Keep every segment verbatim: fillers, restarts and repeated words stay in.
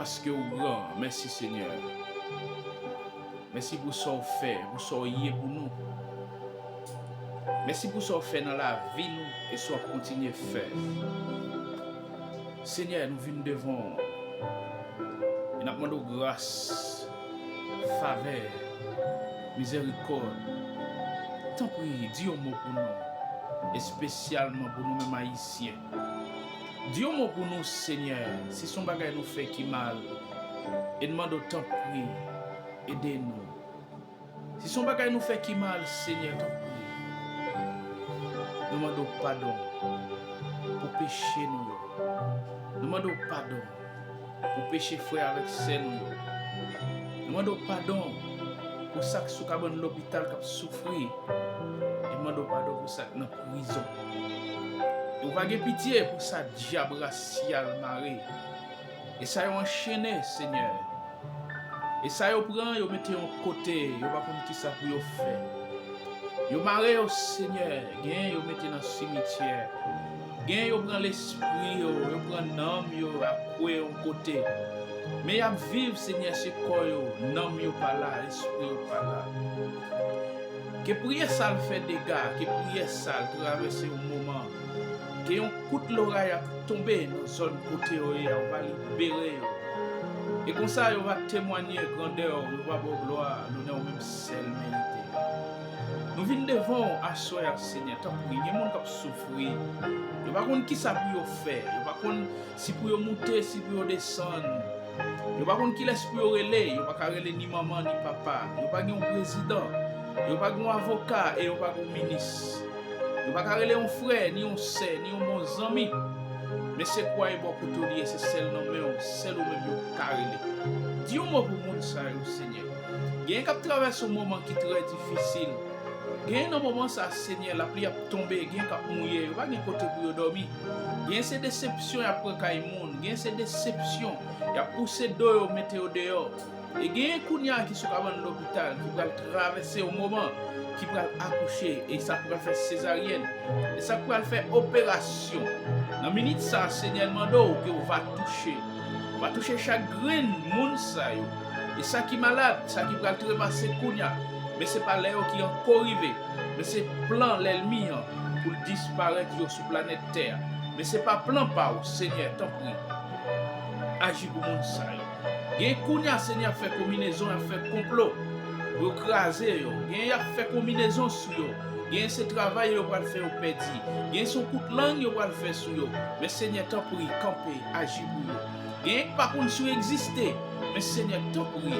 Paske w gran. Mèsi, Senyè. Mèsi pou sa w fè, pou sa w ye pou nou. Mèsi pou sa w fè nan lavi nou e sa w ap kontinye fè. Senyè, nou vin devan w e n ap mande w gras, favè, mizèrikòd. Tanpri, di yon mo pou nou, espesyalman pou nou menm Ayisyen. Di yon mo pou nou, Senyè. Si se yon bagay nou fè ki mal, e n mande w, tanpri, ede nou. Si se yon bagay nou fè ki mal, Senyè, tanpri, nou mande w padon pou peche nou yo. Nou mande w padon pou peche frè avèk sè nou yo. Nou mande w padon pou sa k sou kabann lopital k ap soufri. E mande w padon pou sa k nan prizon. E w pa gen pitye pou sa dyab rasyal mare. E sa yo anchene, Senyè. E sa yo pran, yo mete yon kote, yo pa konn kisa pou yo fè. Yo mare yo, Senyè, genyen yo mete nan simityè. Genyen yo pran lespri yo, yo pran nanm yo, akwe yon kote. Men y ap viv, Senyè, se kò yo, nanm yo pa la, lespri yo pa la. Ke priyè sa l fè dega, ke priyè sa l travèse yon moman. Ke yon kout loray ap tonbe nan zòn kote yo ye a, ou va libere yo. E konsa, yo va temwanye grandè w, yo va ba w glwa, lonè w menm sèl merite. Nou vin devan w aswè a, Senyè, tanpri, gen moun k ap soufri. Yo pa konn kisa pou yo fè, yo pa konn si pou yo moute, si pou yo desann. Yo pa konn kilès pou yo rele, yo pa ka rele ni manman, ni papa. Yo pa gen yon prezidan, yo pa gen yon avoka e yo pa gen yon minis. Yo pa ka rele yon frè, ni yon sè, ni yon bon zanmi. Men se kwa e bò kote w li ye, se sèl nan men w, sèl ou menm yo ka rele. Di yon mo pou moun sa yo, Senyè. Genyen k ap travèse yon moman ki trè difisil. Genyen nan moman sa, Senyè, lapli ap tonbe, genyen k ap mouye, yo pa gen kote pou yo dòmi. Genyen se desepsyon y ap pran kay moun, genyen se desepsyon y ap pouse do yo, mete yo deyò. E genyen kounye a ki sou kabann lopital, ki pral travèse yon moman, ki pral akouche, e sa k pral fè sezaryèn, e sa k pral fè operasyon. Nan minit sa, Senyè, n mande w ke w va touche. Ou va touche chak grenn moun sa yo. E sa ki malad, sa ki pral trepase kounye a. Men se pa lè yo ki ankò rive. Men se plan lènmi an pou l disparèt yo sou planèt tè a. Men se pa plan pa w, Senyè, tanpri. Aji pou moun sa yo. Gen kounye a, Senyè, ap fè konbinezon, ap fè konplo pou yo kraze yo. Gen y ap fè konbinezon sou yo. Gen se travay yo pral fè yo pèdi. Gen se yon kout lang yo pral fè sou yo. Men Senyè, tanpri, kanpe, aji pou yo. Gen k pa konn si w egziste. Men Senyè, tanpri,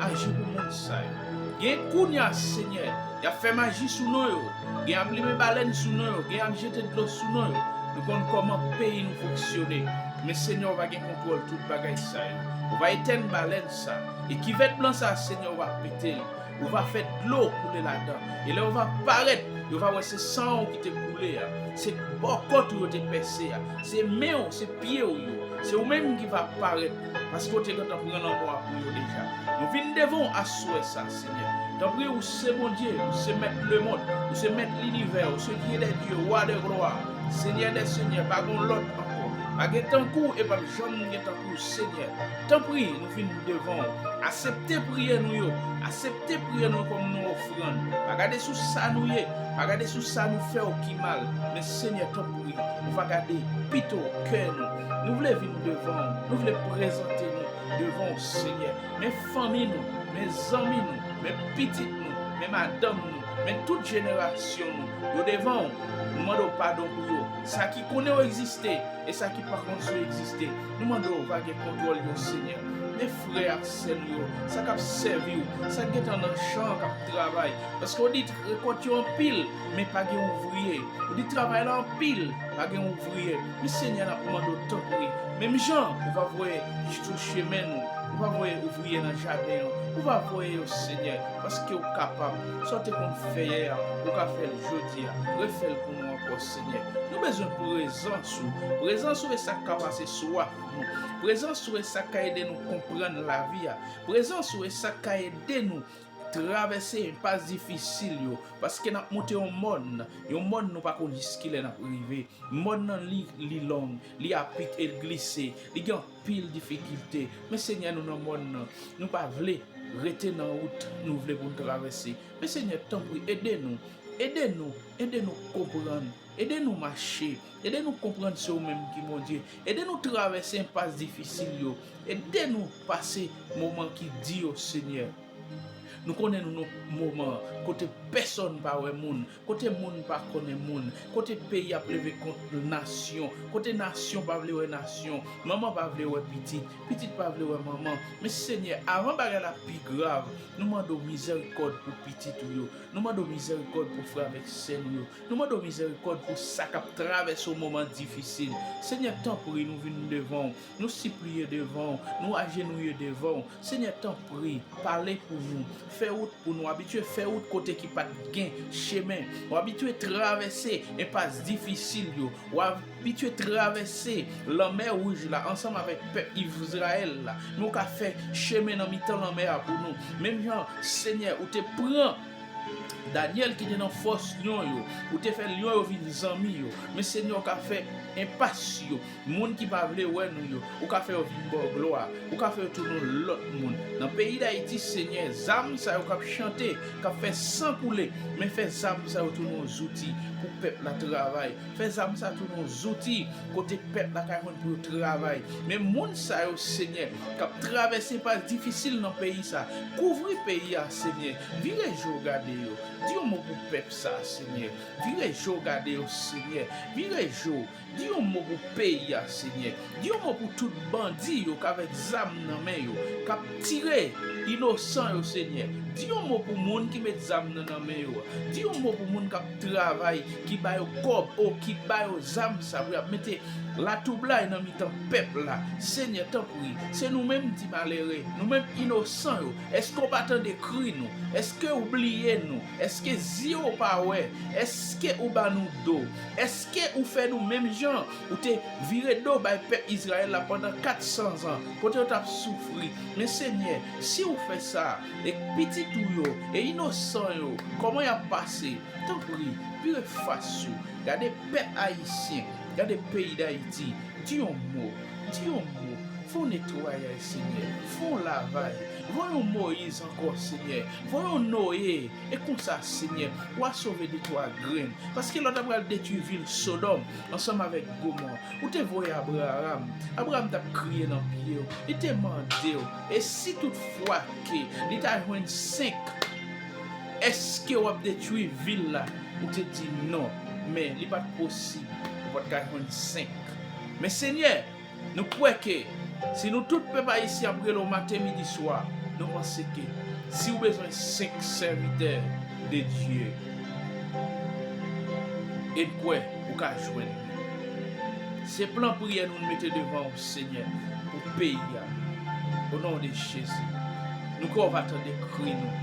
aji pou moun sa yo. Gen kounye a, Senyè, y ap fè maji sou non yo. Gen y ap limen balèn sou non yo. Gen y ap jete dlo sou non yo. Nou konn kòman peyi nou fonksyone. Men Senyè, w va gen kontwòl tout bagay sa yo. Ou va etèn balèn sa. E kivèt blan sa, Senyè, w va pete l. Ou va fè dlo koule ladan. E lè w va parèt, yo va wè se san w ki te koule a. Se bò kòt ou yo te pèse a. Se men w, se pye w yo. Se ou menm ki va parèt. Paske w te gentan pran lanmò a pou yo deja. Nou vin devan w aswè sa, Senyè. Tanpri, ou se Bondye, ou se mèt lemonn, ou se mèt linivè, ou se Dye dè dye, wa dè glwa, Senyè dè senyè, pa gen lòt ankò. Pa gen tankou w e p ap janm gen tankou w, Senyè. Tanpri, nou vin devan w. Aksepte priyè nou yo. Aksepte priyè nou kòm yon ofrann. Pa gade sou sa nou ye. Pa gade sou sa nou fè w ki mal. Men, Senyè, tanpri, ou va gade pito kè nou. Nou vle vin devan w. Nou vle prezante nou devan w, Senyè. Men fanmi nou, men zanmi nou, men pitit nou, men madanm nou, men tout jenerasyon nou. Yo devan w. Nou mande w padon pou yo. Sa ki konnen w egziste, e sa ki pa konn si w egziste. Nou mande w va gen kontwòl yo, Senyè. Men frè ak sè nou yo, sa k ap sèvi w, sa k gentan nan chan an k ap travay. Paske w di rekòt yo anpil, men pa gen ouvriye. Ou di travay la anpil, pa gen ouvriye. Men Senyè, n ap mande w, tanpri, menm jan ou va voye sou chemen nou, ou va voye ouvriye nan jaden an, ou va voye yo, Senyè, paske w kapab. Sa w te konn fè yè a, ou ka fè l jodi a. Refè l pou nou ankò, Senyè. Nou bezwen prezans ou. Prezans ou e sa k ka pase swaf nou. Prezans ou e sa k ka ede nou konprann lavi a. Prezans ou e sa k ka ede nou travèse enpas difisil yo, paske n ap monte yon mòn, yon mòn nou pa konn jiskilè n ap rive. Mòn nan li, li long, li apik e l glise, li gen anpil difikilte. Men Senyè, nou nan mòn nan, nou pa vle rete nan wout nou vle pou n travèse. Men Senyè, tanpri, ede nou, ede nou, ede nou konprann, ede nou mache, ede nou konprann se ou menm ki Bondye, ede nou travèse enpas difisil yo, ede nou pase moman ki di yo, Senyè. Nou konnen nou nan moman kote pèsonn pa wè moun, kote moun pa konnen moun, kote peyi ap leve kont nasyon, kote nasyon pa vle wè nasyon, manman pa vle wè pitit, pitit pa vle wè manman. Men Senyè, avan bagay la pi grav, nou mande w mizèrikòd pou pitit ou yo, nou mande w mizèrikòd pou frè avèk sè nou yo, nou mande w mizèrikòd pou sa k ap travèse yon moman difisil. Senyè, tanpri, nou vin devan w, nou sipliye devan w, nou ajenouye devan w. Senyè, tanpri, pale pou nou. Fè wout pou nou. Abitye fè wout kote ki pa t gen chemen. Ou abitye travèse enpas difisil yo. Ou abitye travèse lanmè wouj la ansanm avèk pèp Izrayèl la. Men ou ka fè chemen nan mitan lanmè a pou nou. Menm jan, Senyè, ou te pran Danyèl ki te nan fòs lyon yo, ou te fè lyon yo vin zanmi yo. Men Senyè, ou ka fè enpas yo, moun ki pa vle wè nou yo, ou ka fè yo vin ba w glwa, ou ka fè yo tounen yon lòt moun. Nan peyi Dayiti, Senyè, zam sa yo k ap chante, k ap fè san koule, men fè zam sa yo tounen yon zouti pou pèp la travay. Fè zam sa tounen yon zouti kote pèp la ka jwenn pou yo travay. Men moun sa yo, Senyè, k ap travèse pas difisil nan peyi sa, kouvri peyi a, Senyè. Vire je w gade yo. Di yon mo pou pèp sa, Senyè. Vire je w gade yo, Senyè. Vire je w. Di yon mo pou peyi a, Senyè. Di yon mo pou tout bandi yo k avèk zam nan men yo, k ap tire inosan yo, Senyè. Di yon mo pou moun ki met zam nan nan men yo. Di yon mo pou moun k ap travay, ki ba yo kòb, o ki ba yo zam sa pou y ap mete latwoublay nan mitan pèp la. Senyè, tanpri, se nou menm ti malere, nou menm inosan yo. Èske w pa tande kri nou? Èske w bliye nou? Èske zye w pa wè? Èske ou ba nou do? Èske ou fè nou menm jan ou te vire do bay pèp Izrayèl la pandan kat san zan, kote yo t ap soufri? Men Senyè, si w fè sa, e pitit ou yo, e inosan yo, kòman y ap pase? Tanpri, vire fas ou. Gade pèp ayisyen, gade peyi Dayiti. Di yon mo, di yon mo. Fè yon netwayaj, Senyè. Fè yon lavaj. Voye yon Moyiz ankò, Senyè. Voye yon Noye. E konsa, Senyè, w a sove de twa grenn. Paske lòt la pral detwi vil Sodòm ansanm avèk Gomò. Ou te voye Abraram. Abraram t ap kriye nan pye w. Li te mande w. E si toutfwa ke li ta jwenn senk, èske w ap detwi vil la? Ou te di non. Men li pa t posib. Ou pa t ka jwenn senk. Men Senyè, nou kwè ke si nou tout pèp ayisyen ap rele w maten, midi, swa, nou panse ke si w bezwen senk sèvitè de Dye, e n kwè ou ka jwenn. Se plan priyè nou mete devan w, Senyè, pou peyi a. O non de Jezi, nou kwè w va tande kri nou.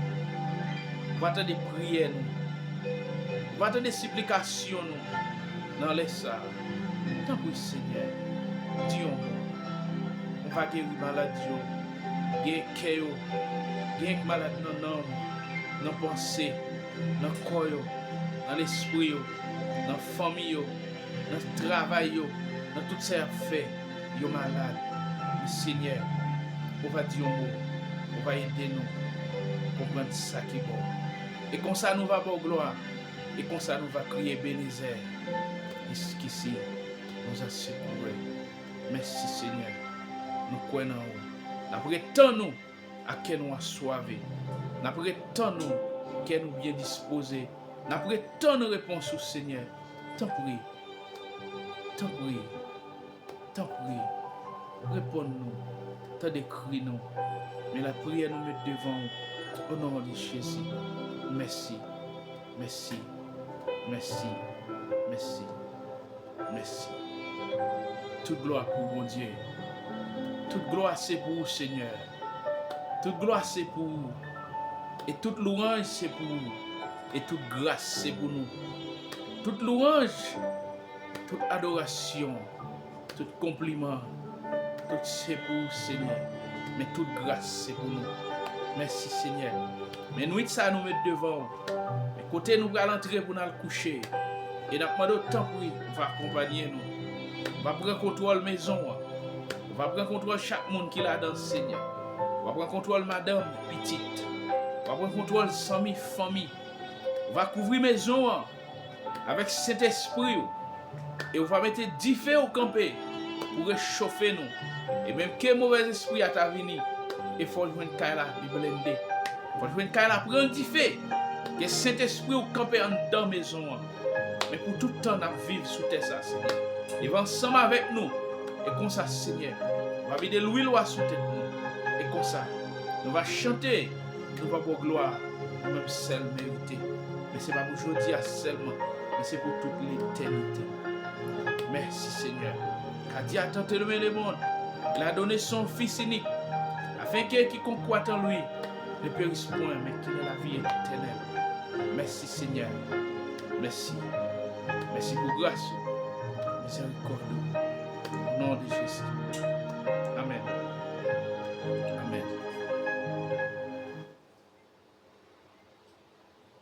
Ou va tande priyè nou. Ou va tande siplikasyon nou nan lè sa a. Tanpri, Senyè, di yon mo. Ou va geri malad yo. Gen kè yo. Gen k malad nan nanm, nan panse, nan kò yo, nan lespri yo, nan fanmi yo, nan travay yo, nan tout sa y ap fè, yo malad. Men Senyè, ou va di yon mo, ou va ede nou konprann sa ki bon. E konsa nou va ba w glwa, e konsa nou va kriye Ebenezè, jiskisi nou a sekoure. Mèsi Senyè, nou kwè nan ou. N ap ret tann ou ak kè nou aswave. N ap ret tann ou, kè nou byen dispoze. N ap ret tann repons ou, Senyè. Tanpri, tanpri, tanpri, reponn nou, tande kri nou. Men lapriyè nou met devan ou, o non de Jezi. Mèsi, mèsi, mèsi, mèsi. Mèsi. Tout glwa pou Bondye. Tout glwa se pou ou, Senyè. Tout glwa se pou ou. E tout louwanj se pou ou. E tout gras se pou nou. Tout louwanj, tout adorasyon, tout konpliman, tout se pou ou, Senyè. Men tout gras se pou nou. Mèsi, Senyè. Men nwit sa nou met devan w. Men kote nou pral antre pou n al kouche. E n ap mande w, tanpri, ou va akonpaye nou. Ou va pran kontwòl mezon an. Ou va pran kontwòl chak moun ki ladan, Senyè. Ou va pran kontwòl madanm, pitit. Ou va pran kontwòl zanmi, fanmi. Ou va kouvri mezon an avèk Sentespri w, e ou va mete dife w kanpe pou rechofe nou. E menm ke movèzespri a ta vini, e fò l jwenn kay la, li blende. Fò l jwenn kay la, pran dife. Ke Sentespri w kanpe anndan mezon an. Men pou tout tan n ap viv sou tè sa, Senyè. Li va ansanm avèk nou. E konsa, Senyè, ou va vide lwil ou a sou tèt nou. E konsa, nou va chante, nou va ba w glwa, ou menm sèl merite. Men se pa pou jodi a sèlman, men se pou tout letènite. Mèsi, Senyè. Car Dieu a tant aimé le monde, il a donné son Fils unique, afin que quiconque croit en lui ne périsse point, mais qu'il ait la vie éternelle. Mèsi, Senyè. Mèsi. Mèsi pou gras ou, mizerikòd ou. O non de Jezi.